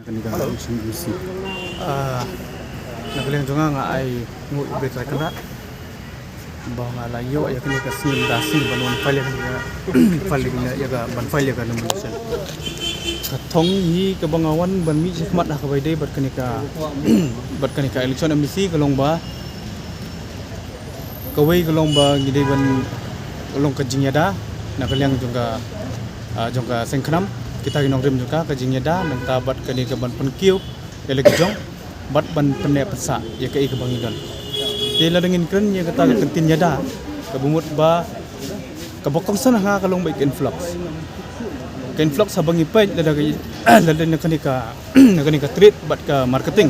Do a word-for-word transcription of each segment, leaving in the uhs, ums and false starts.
Kane ka election M C. Ah, na ka liang jong nga, nga ai nguh ïa U Blei Trai Kynrad ba nga la ïoh ïa kane ka sngi da sngi ban wan file ïa kane ka, file ïa kane, ïa ka, ban file ïa ka nomination. Ka thong hi kaba nga wan ban mih shakhmat ha kaba ïadei bad kane ka, bad kane ka election M C ka long ba kawei ka long ba ngi dei ban long ka jingïada na ka liang jong ka, ah, jong ka seng khnam, kita ki nongrim jong ka, ka jingïada nangta bad kane ka ban pynkiew ïa la ki jong bad ban pynneh pynsah ïa kaei kaba ngi don. Te lada ngin kren ïa kata ka kyntien ïada, kaba mut ba kaba kongsan ha nga ka long ba ka influx. Ka influx haba ngi peit lada ka, lada na kane ka, na kane ka trade bad ka marketing.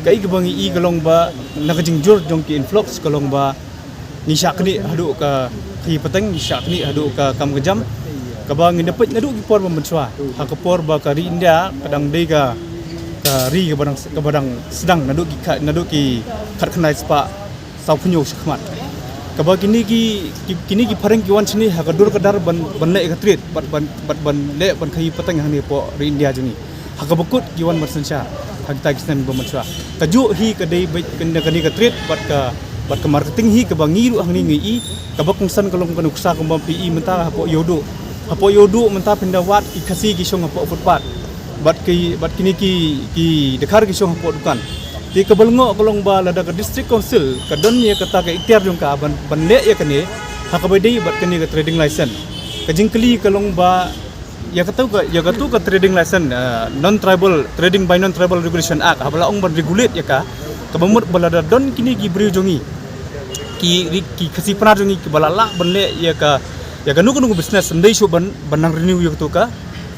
Kaei kaba ngi i ka long ba na ka jingjur jong ki influx ka long ba ngi shah knieh haduh ka khaïi pateng, ngi shah knieh haduh ka kam ka jam. Kaba ngi da peit naduh ki por ba mynshuwa ha ka por ba ka ri India ka dang dei ka, ka ri kaba dang, kaba dang sdang naduh ki kha-, naduh ki khatkhyndai spah sawphew hynñiew shakhmat. Kaba kine ki, ki, kine ki phareng ki wan shane ha ka dur ka dar ban, ban leh ka trade bad ban, bad ban leh ban khaïi pateng hangne hapoh ri India jong ngi. Ha kaba kut ki wan ban synshar ha kita ki snem ba mynshuwa. Kajuh hi ka dei beit kane, kane ka trade bad ka, bad ka marketing hi kaba ngi ruh hangne ngi i. Kaba kongsan ka long ka nuksa kumba phi i mynta hapoh Ïewduh. Hapoh Ïewduh mynta phin da wad ki Khasi ki shong hapoh footpath bad ki, bad kine ki, ki dkhar ki shong hapoh dukan. Te kaba lyngngoh ka long ba lada ka District Council ka don ïa kata ka iktiar jong ka ban, ban leh ïa kane ha kaba ïadei bad kane ka trading license. Ka jingkylli ka long ba ïa katu ka, ïa katu ka trading license, ah, non-tribal, Trading by Non-Tribal Regulation Act, haba la ong ban regulate ïa ka, kaba mut ba lada don kine ki briew jong ngi, ki ri-, ki Khasi Pnar jong ngi kiba la lah ban leh ïa ka, ïa kano kano business, ym dei shuh ban, ban nang renew ïa katu ka,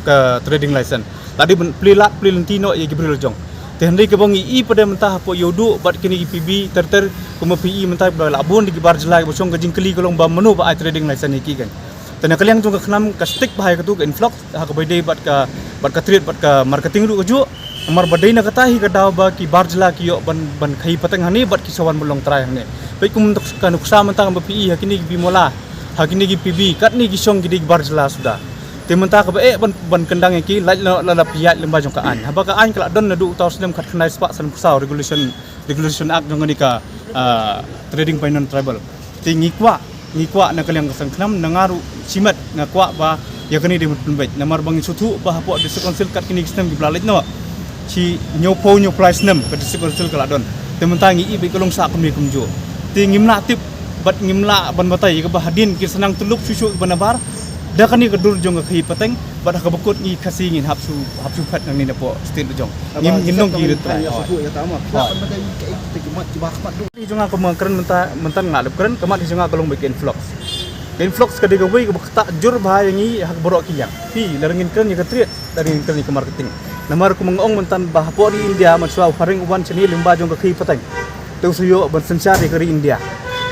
ka trading license. La dei ban plie lad plie lynti noh ïa ki briew la jong. Te hynrei kaba ngi i pat de mynta hapoh Ïewduh bad kine ki P B ter ter kumba phi i mynta ba la bun de ki bar jylla kiba shong, ka jingkylli ka long ba mano ba ai trading license ïa ki kan. Te na ka liang jong ka khnam ka stick bha ïa katu ka influx ha kaba ïadei bad ka, bad ka trade bad ka marketing ruh kajuh. Namar ba dei na kata hi ka daw ba ki bar jylla ki ïoh ban, ban khaïi pateng hangne bad ki sa wan ban long trai hangne. Peit kum ka nuksa mynta kaba phi i ha kine ki Bimala, ha kine ki P B, katne ki shong ki dei ki bar jylla suda. Te mynta kaba eh ban, ban kyndang ïa ki, lait la, la, la phi ïaid lyngba jong ka aiñ. Haba ka aiñ ka la don naduh uta u snem khatkhyndai spah sanphew saw, Regulation, Regulation Act jong kane ka, ah, Trading by Non-Tribal. Te ngi kwah, ngi kwah na ka liang ka seng khnam, na nga ruh shimet nga kwah ba ïa kane dei ban pynbeit. Namar ba ngi sngewthuh ba hapoh District Council kat kine ki snem kiba la leit noh, shi hynñiewphew hynñiewphew lai snem ka District Council ka la don. Te mynta ngi i ba ka long sah kumne kumjuh. Te ngim lah tip bad ngim lah ban batai ïa kaba hadien ki sa nang tyllup shuh shuh kiba nabar da kane ka dur jong ka khaïi pateng, bad ha kaba kut ngi Khasi ngin hap shu, hap shu phet nangne napoh state la jong. Ngim, ngim nong ki rit trai. Ïa shu ïa ta ma. Ba ban batai ïa ki mat kiba khmat dur. Hi jong nga kumba kren mynta, mynta nga lep kren, ka mat hi jong nga ka long ba ka influx. Ka influx ka dei kawei kaba ktah jur bha ïa ngi ha baroh ki liang. Phi, lada ngin kren ïa ka trade, lada ngin kren ïa ka marketing. Namar kumba nga ong mynta ba hapoh ri India mynshuwa u phareng u wan shane lyngba jong ka khaïi pateng. Te u sa ïoh ban synshar ïa ka ri India.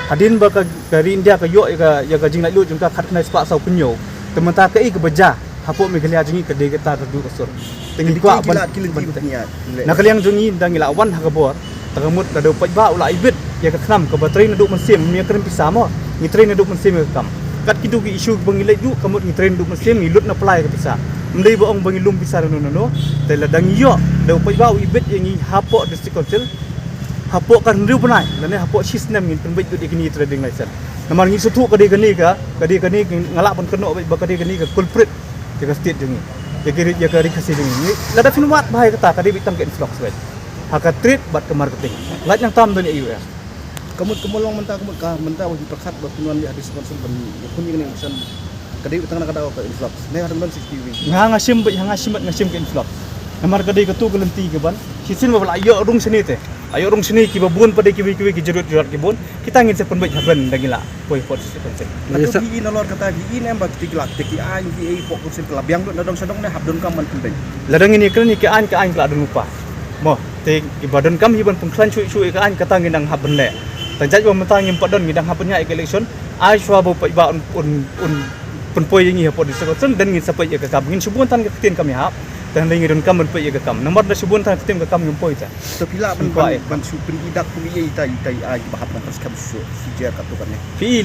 Hadien ba ka, ka ri India ka ïoh ïa ka, ïa ka jinglaitluid jong ka khatkhyndai spah sawphew hynñiew. Te mynta kaei kaba jia hapoh Meghalaya jong ngi ka dei kata ka duh ka sur. Te ngi kwah ban, ban, na ka liang jong ngi da ngi la wan ha ka bor. Te ka mut lada u paidbah u la ibit ïa ka khnam kaba trei naduh mynsiem, ym ïa kren pisa mo, ngi trei naduh mynsiem ïa ka kam. Kat kitu ki issue ba ngi leit duh ka mut ngi trei naduh mynsiem, ngi lut na pla ïa ka pisa. Ym dei ba ong ba ngi lum pisa nano nano. Te lada ngi ïoh, lada u paidbah u ibit ïa ngi hapoh District Council, hapoh ka hynriew bnai lane hapoh shi snem ngin pynbeit lut ïa kine ki trading license. Namar ngi sngewthuh ka dei kane ka, ka dei kane ka, nga lah ban kynnoh ba ka dei kane ka culprit ïa ka state jong ngi, ïa ka ri, ïa ka ri Khasi jong ngi. Lada phin wad bha ïa kata ka dei beit tang ka influx beit ha ka trade bad ka marketing. Lait nangta ym don ïa U S. Ka mut ka mut long mynta, ka mut ka mynta ba phi pyrkhat ba phin wan ïa ha District Council ban ïakhun ïa kane ka election, ka dei beit tang na ka daw ka influx ne ka dang don C C T V? Nga, nga shim beit, nga shim beit, nga shim ka influx. Namar ka dei katu ka lynti kaban shisien ba la ïoh rung shane te. Ïoh rung shane kiba bun pat de kiwei kiwei ki jurut jurut ki bun. Kita ngin sa pynbeit ha ban da ngi la poi hapoh District Council. Lada phi i nalor kata phi i ne em ba kita ki la, kita ki aiñ ki ei hapoh Council ka la biang lut na dong sha dong ne hap donkam ban pynbeit? Lada ngin ïakren ïa ki aiñ, ki aiñ ka la don lypa. Mo, te kiba donkam hi ban pynkhlaiñ shuh shuh ïa ki aiñ kata ngi dang hap ban leh. Tang jait ba mynta ngim pat don, ngi dang hap ban ïaid ïa ka election. Ai shuwa ba u paidbah un, un, un pynpoi ïa ngi hapoh District Council, then ngin sa peit ïa ka kam. Ngin shu bun than ka ktien kam ïahap. Te hynrei ngi donkam ban peit ïa ka kam. Namar da shu bun than ka ktien ka kam ngim poi te. To phi lah ban, ban, ban shu pyni dak phi ïa ita, ita i aiñ kiba hap ban pyrshah shu shu jia katto katne. Phi i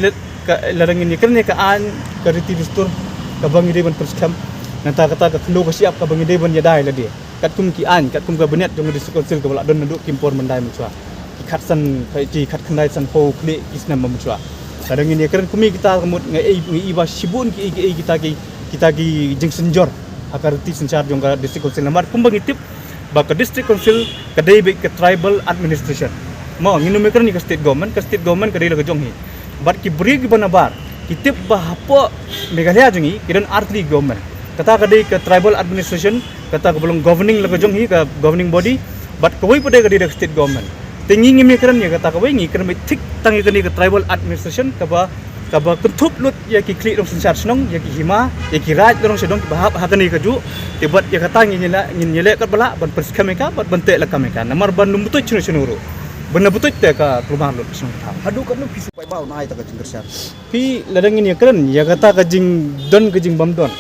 lada ngin ïakren ïa ka aiñ ka riti dustur kaba ngi dei ban pyrshah. Nangta kata ka khyndew ka shyiap kaba ngi dei ban ïada ïa lade. Katkum ki aiñ, katkum ka bynïat jong ka District Council kaba la don naduh ki por mynta mynshwa. Ki khatsan, ki khatkhyndai sanphew khlieh ki snem mynshwa. Lada ngin ïakren kum kita ka mut nga i, nga i ba shibun ki, ki, kita ki, kita ki jingsynjor ha ka riti synshar jong ka District Council. Namar kumba ngi tip ba ka District Council ka dei beit ka tribal administration. Mo, ngin ym ïakren ïa ka state government, ka state government ka dei la ka jong hi. Bad ki briew kiba nabar ki tip ba hapoh Meghalaya jong ngi ki don artylli government. Kata ka dei ka tribal administration, kata kaba long governing la ka jong hi, ka governing body. Bad kawei pat de ka dei da ka state government. Te ngi ngim ïakren ïa kata kawei, ngi kren beit thik tang ïa kane ka tribal administration kaba, kaba kynthup lut ïa ki khlieh nongsynshar shnong, ïa ki hima, ïa ki raid nongsynshar shnong kiba hap ha kane kajuh. Te bad ïa kata ngin ïaleh, ngin ïaleh katba lah ban pynskhem ïa ka bad ban teh lakam ïa ka. Namar ban ym butuit shano shano ruh. Ban ym butuit te ka kulmar lut shnong ka thaw. Haduh katno phi shu paidbah ban ai ta ka jingkyrshan? Phi, lada ngin ïakren ïa kata ka jingdon ka jingbymdon,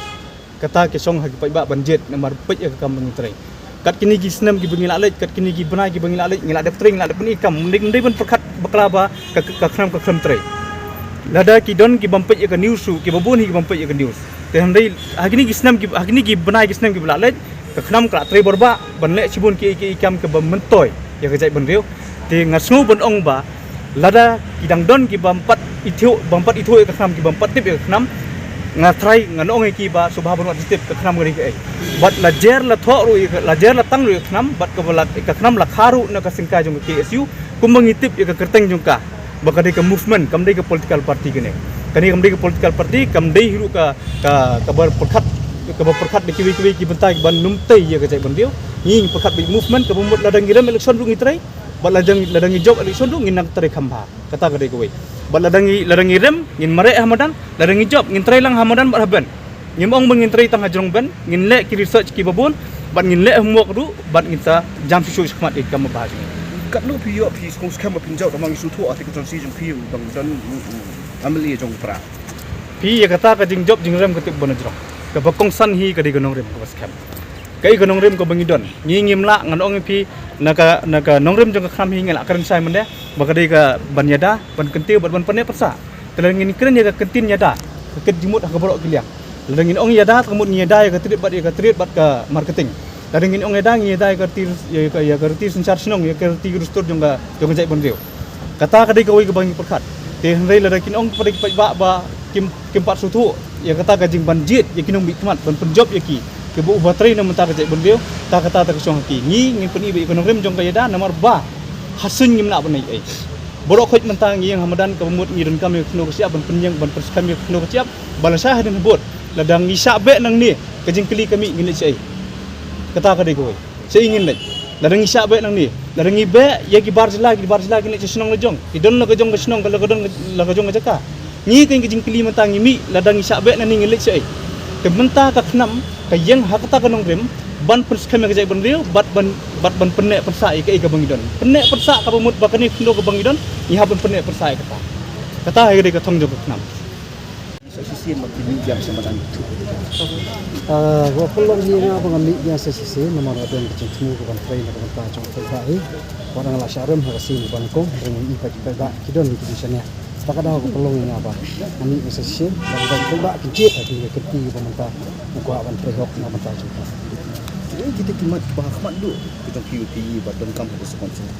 kata ka shong ha ki paidbah ban jied namar peit ïa ka kam ba ngi trei. Kat kine ki snem kiba ngi la leit, kat kine ki bnai kiba ngi la leit, ngi la dep trei, ngi la dep pyni kam, ym dei, ym dei ban pyrkhat bakla ba ka, ka, ka khnam ka khlem trei. Lada ki don ki bym peit ïa ka news ruh, kiba bun hi ki bym peit ïa ka news. Te hynrei ha kine ki snem ki, ha kine ki bnai ki snem kiba la leit, ka khnam ka la trei borbah ban leh shibun ki, ki, ki kam kaba myntoi ïa ka jaitbynriew. Te nga sngew ban ong ba lada ki dang don ki bym pat ithuh, bym pat ithuh ïa ka khnam, ki bym pat tip ïa ka khnam, nga trai ngan ong ïa ki ba sngewbha ban wad tip ka khnam ka dei kaei. Bad la jer la thoh ruh ïa ka, la jer la tang ruh ïa ka khnam, bad kaba la, ka khnam la kha ruh na ka syngkai jong ka K S U, kumba ngi tip ïa ka kyrteng jong ka ba ka dei ka movement, kam dei ka political party kane. Kane kam dei ka political party, kam dei hi ruh ka, ka, kaba pyrkhat, kaba pyrkhat da kiwei kiwei ki bynta ban ym tei ïa ka jaitbynriew. Ngi pyrkhat beit movement, kaba mut lada ngi rem election ruh ngi trei, bad lada, lada ngi jop election ruh ngin nang trei kham bha. Kata ka dei kawei. Bad lada ngi, lada ngi rem ngin mareh ha madan, lada ngi jop ngin trei lang ha madan bad ha bench. Ngim ong ba ngin trei tang ha jrong bench, ngin leh ki research kiba bun, bad ngin leh homework ruh, bad ngin sa jam shuh shuh shakhmat ïa ki kam ba bha jong ngi. Katno phi ïoh phi sngewskhem ba phin jop, namar ngi sngewthuh ha ka constituency jong phi u dang don, mm, mm, M L A jong u Prah. Phi, ïa kata ka jingjop jingrem ka tip ba na jrong. Kaba kongsan hi ka dei ka nongrim kaba skhem. Kaei ka nongrim kaba ngi don. Ngi ngim lah, ngan ong ïa phi, na ka, na ka nongrim jong ka khnam hi ngi la kren shai mynne ba ka dei ka ban ïada, ban kyntiew bad ban pynneh pynsah. Te lada ngin kren ïa ka kyntien ïada, ka kit jingmut ha ka baroh ki liang. Lada ngin ong ïada, ka mut ngi ïada ïa ka Trit bad, ïa ka Trit bad ka Marketing. Lada ngin ong ïada, ngi ïada ïa ka riti, ïa ka, ïa ka riti synshar shnong, ïa ka riti ki dustur jong ka, jong ka jaitbynriew. Kata ka dei kawei kaba ngi pyrkhat. Te hynrei lada kin ong kepada ki paidbah ba kim, kim pat sngewthuh ïa kata ka jingban jied ïa ki nongmihkhmat ban pynjop ïa ki, kiba u ba trei na ka bynta ka jaitbynriew, ta kata ta ka shong ha ki. Ngi ngin pyni beit ïa ka nongrim jong ka ïada namar ba ha suiñ ngim lah ban ai ei. Baroh khoit mynta ngi ïeng ha madan kaba mut ngi donkam ïa ka khyndew ka shyiap ban pynïeng ban pynskhem ïa ka khyndew ka shyiap, ba lashai hadien habud lada ngi shah beh nangne ka jingkylli ka mih ngin leit shaei. Kata ka dei kawei. Shaei ngin leit? Lada ngi shah beh nangne, lada ngi beh ïa ki bar jylla, ki bar jylla kin leit sha shnong la jong. Ki don la ka jong ka shnong, ka la ka don la ka jong ka jaka. Ngi ka, ka jingkylli mynta ngi mih, lada ngi shah beh nangne ngin leit shaei? Te mynta ka khnam ka ïeng ha kata ka nongrim ban pynskhem ïa ka jaitbynriew bad ban, bad ban pynneh pynsah ïa kaei kaba ngi don. Pynneh pynsah kaba mut ba kane ka khyndew kaba ngi don ngi hap ban pynneh pynsah ïa kata. Kata hi ka dei ka thong jong ka khnam. Sa shisien ba phi mih biang sha madan. Ah, ka pynlong hi nga ba nga mih biang sa shisien namar nga don ka jingthmu ka ban trei na ka bynta jong ka paidbah hi. Wat nga la shah rem ha ka sien ba nyngkong, hynrei nga i ba ki paidbah ki don ki jingshaniah. Ta ka daw ka pynlong hi nga ba nga mih biang sa shisien ba ki paidbah kin jied ha kine ki kynti ba mynta nga kwah ban trei hok na ka bynta jong ka. Ki dei kita ki mat ba ha khmat duh ka jong phi, phi ba donkam ha ka District Council.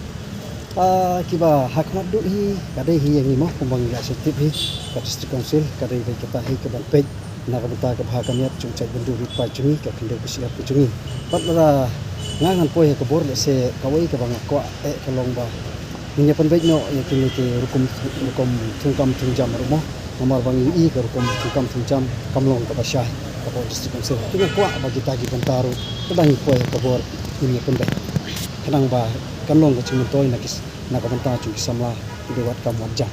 Ah, kiba ha khmat duh hi ka dei hi ïa ngi mo, kumba ngi la shu tip hi, ka District Council ka dei beit kata hi ka ban peit na ka bynta ka bha ka miat jong u jaitbynriew rit paid jong ngi, ka khyndew ka shyiap ka jong ngi. Bad lada nga ngan poi ha ka bor, lehse kawei kaba nga kwah eh ka long ba ngin ïa pynbeit noh ïa kine ki rukom, rukom thungkam thungjam ruh mo. Namar ba ngi ïohi ka rukom thungkam thungjam kam long kaba shai hapoh District Council. Te nga kwah ba kita ki bynta ruh lada ngi poi ha ka bor ngin ïa pynbeit. Khnang ba kan long ka jingmyntoi na ki s-, na ka bynta jong ki samla kiba wad kam wad jam.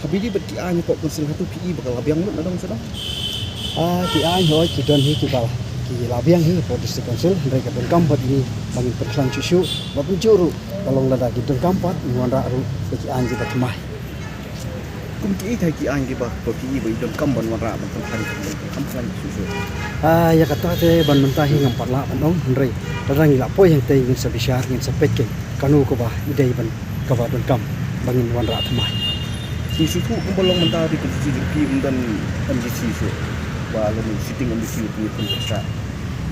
Ha bynta bad ki aiñ hapoh Council, hato phi i ba ka la biang lut na dong sha dong? Ah, ki aiñ hooid ki don hi kiba la, ki la biang hi hapoh District Council, hynrei ka donkam pat ïa ngi ba ngin pynkhlaiñ shuh shuh, ba pynjuh ruh ka long lada ki donkam pat ngin wanrah ruh ïa ki aiñ kiba thymmai. Kum kiei ki aiñ kiba phi i ba i donkam ban wanrah ban pynkhlaiñ, ban pynkhlaiñ shuh shuh? Ah, ïa kata te ban mynta hi ngam pat lah ban ong, hynrei lada ngi la poi hangtei ngin sa bishar, ngin sa peit keiñ kano kaba i dei ban, kaba donkam ba ngin wanrah thymmai. Ngi sngewthuh kumba long mynta ha ka constituency jong phi ym don MDC shuh, ba lada sitting MDC u pynpyrshah.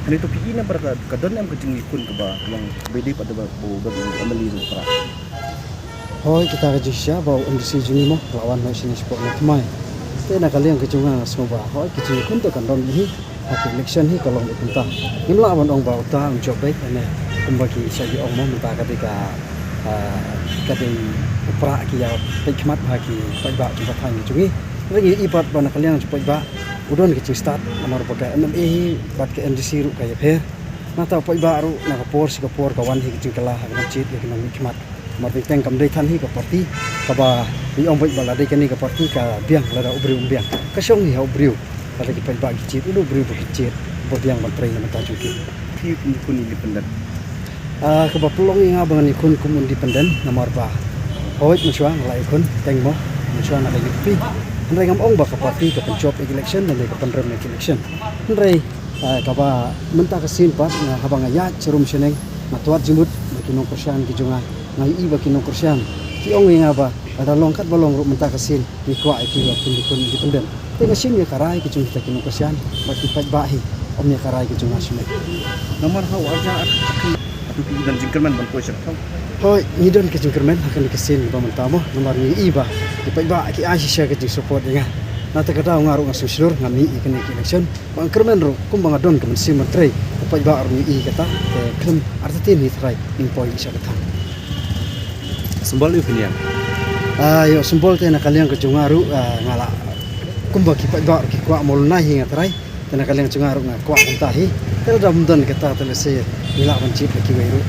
Nito phi i namar ka don em ka jingïakhun kaba long bidip ato ba u don u M L A ruh para. Hoi, kita ka jingshisha ba u M D C jong ngi mo la wan noh shane shapoh na thymmai. Te na ka liang ka jong nga nga sngew ba hoi ka jingïakhun te kan don hi ha ki election hi ka long kumta. Ngim lah ban ong ba uta um jop beit ne kumba ki sha ki ong mo mynta ka dei ka, ah, ka dei u pra ki ïa peit khmat ha ki paidbah ki ba thaiñ jong ngi. Ngi i pat ba na ka liang jong paidbah u don ka jingstad namar ba ka M L A hi bad ka M D C ruh ka ïapher. Nangta u paidbah ruh na ka por shi ka por ka wan hi ka jingkylla ha ka ban jied ïa ka nongmihkhmat. Namar teng teng kam dei than hi ka party kaba ngi ong beit ba la dei kane ka party ka biang lada u briew um biang. Ka shong hi ha u briew. Lada ki paidbah ki jied, u briew ba ki jied ba biang ban trei na bynta jong ki. Phi kum kum independent. Ah, kaba pynlong ïa nga ba ngan ïakhun kum independent namar ba hoi mynshuwa nga la ïakhun teng mo mynshuwa na ka U P. Hynrei ngam ong ba ka party ka pynjop ïa ka election lane ka pynrem ïa ka election. Hynrei, ah, kaba mynta ka sien pat nga haba nga ïaid sharum shaneng nga twad jingmut na ki nongkyrshan ki jong nga, nga ïohi ba ki nongkyrshan ki ong ïa nga ba lada long katba long ruh mynta ka sien ngi kwah ïa ki ba kin ïakhun independent. Te nga shim ïa ka rai ka jong kita ki nongkyrshan bad ki paidbah hi ym ïa ka rai ka jong nga shimet. Namar ha u arja at ki atu ki don jingkyrmen ban poi sha ka thong. Hoi, ngi don ka jingkyrmen ha kane ka sien ba mynta mo namar ngi i ba ki paidbah ki ai shisha ka jingsupport ïa nga. Nangta ka daw nga ruh nga sngewshlur nga mih ïa kane ka election. Ba nga kyrmen ruh kumba nga don ka mynsiem ban trei u paidbah ruh ngi i kata te khlem artatien hi tharai ngin poi sha ka thong. Symbol ïa u pynïang. Ah, ïa u symbol te na ka liang ka jong nga ruh, ah, nga la kumba ki paidbah ruh ki kwah mawlynnai hi nga trai. Te na ka liang jong nga ruh nga kwah kumta hi. Te lada ym don kata te lehse ngi lah ban jied da kiwei ruh.